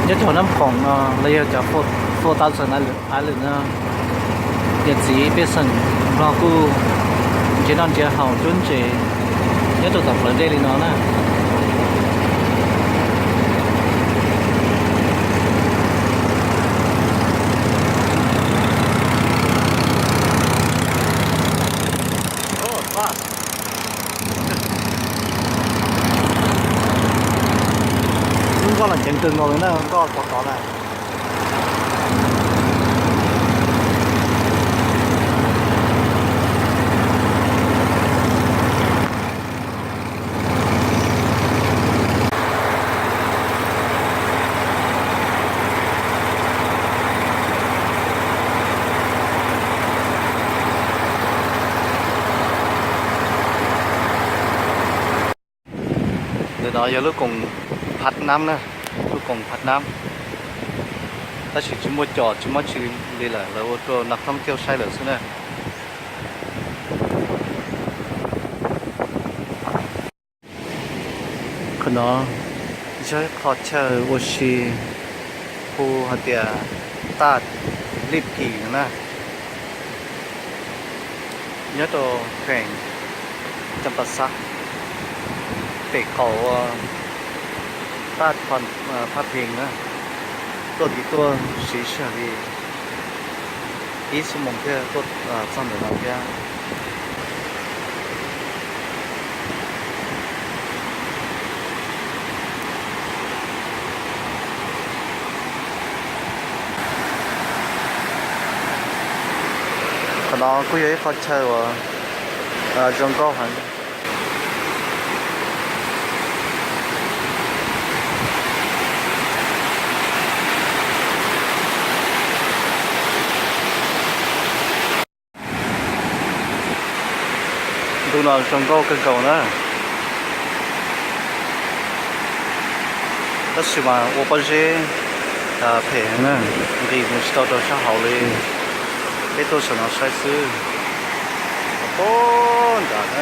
Nyob rau Nab Khoom no los yog cov Four Thousand Island no, niam txiv pej xeem Nplog kuj nrhiav noj nrhiav haus cuab ntse nyob rau tom plawv dej li no na. Lub nkoj los ceev kawg nkaus li na, nkoj tod tod na. Ntawm no yog lub koom Phav Nab na, lub koom Phav Nab, tab sis tsis muaj cov tsis muaj tsi li lawm, lawv ua rau nas thoob caug saib lawm xwb na. Qhov no yog ib qho chaw ua si hu hais tias Taj Lij Phim no na, nyob rau kheem Cam Pa Xab, pem qaum Taj Phab Phees na. Tuaj tiv tuaj siv sij hawm li ib xuab moos thiaj tuaj txog ntawm no thiab. Qhov no kuj yog ib qho chaw uas zoo nkauj heev. Ntu no zoo nkauj kawg nkaus na, tab sis mas ua pob zeb phem heev na, nqis mus tsis tau rau sab hauv li. Peb tuaj saum no saib xwb, pob nrad.